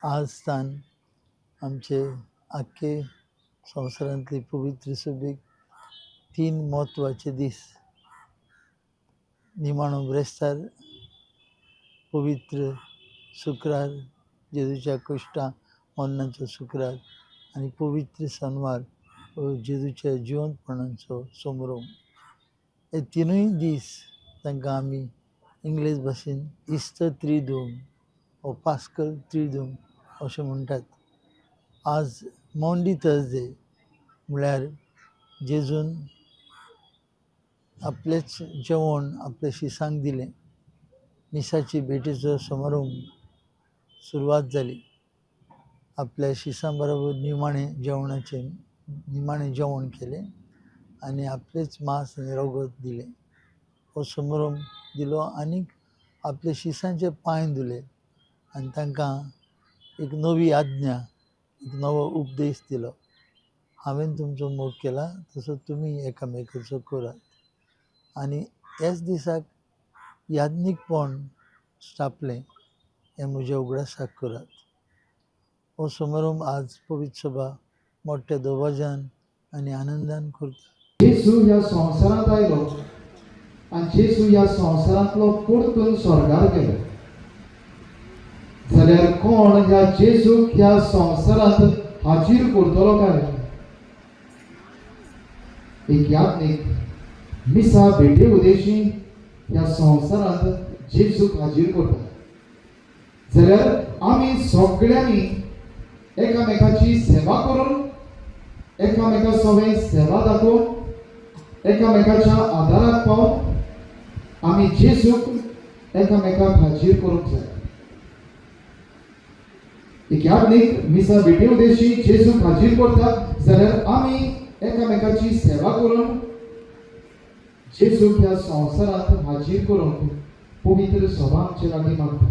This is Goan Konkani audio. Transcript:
आज तान आमचे आख्खे संवसारांतली पवित्र सभेक तीन म्हत्वाचे दीस, निमाणो ब्रेस्तार, पवित्र शुक्रार जेजूच्या कश्टां मरणाचो शुक्रार आनी पवित्र शेनवार जेजूच्या जिवंतपणाचो समारंभ. हे तिनूय दीस तांकां आमी इंग्लीश भाशेन इस्टर त्रिदूम वो पास्कल त्रिदूम अशें म्हणटात. आज मॉन्डी थर्सडे म्हळ्यार जेजून आपलेंच जेवण आपल्या शिसांक दिलें. मिसाची भेटीचो समारंभ सुरवात जाली. आपल्या शिसां बरोबर निमाणें जेवणाचें निमाणें जेवण केलें आनी आपलेंच मांस आनी रगत दिलें. हो समारंभ दिलो आनीक आपल्या शिसांचे पांय धुले आनी तांकां एक नवी आज्ञा, एक नवो उपदेश दिलो. हांवें तुमचो मोग केला तसो तुमी एकामेकाचो करात. आनी ह्याच दिसाक याज्ञीकपण स्थापलें हें म्हज्या उगडासाक करात. हो समारंभ आज पवित्र सभा मोठ्या दबाज्यान आनी आनंदान करता. जेजू ह्या संवसारांत आयलो आनी जेजू ह्या संवसारांतलो परतून स्वर्गार गेलो जाल्यार कोण ह्या जेजूक ह्या संवसारांत हाजीर करतलो काय? एक याज्ञीक मिसा भेटे उदेशी ह्या संवसारांत जेजूक हाजीर करता जाल्यार आमी सगळ्यांनी एकामेकाची सेवा करून, एकामेका सवें सेवा दाखोवन, एकामेकाच्या आदाराक पावन आमी जेजूक एकामेकाक हाजीर करूंक जाय. एक याज्ञीक मिसा भेटे उदेशी जेजूक हाजीर करता जाल्यार आमी एकामेकाची सेवा करून जेजूक ह्या संवसारांत हाजीर करूंक पवित्र सभा आमचे लागीं मागता.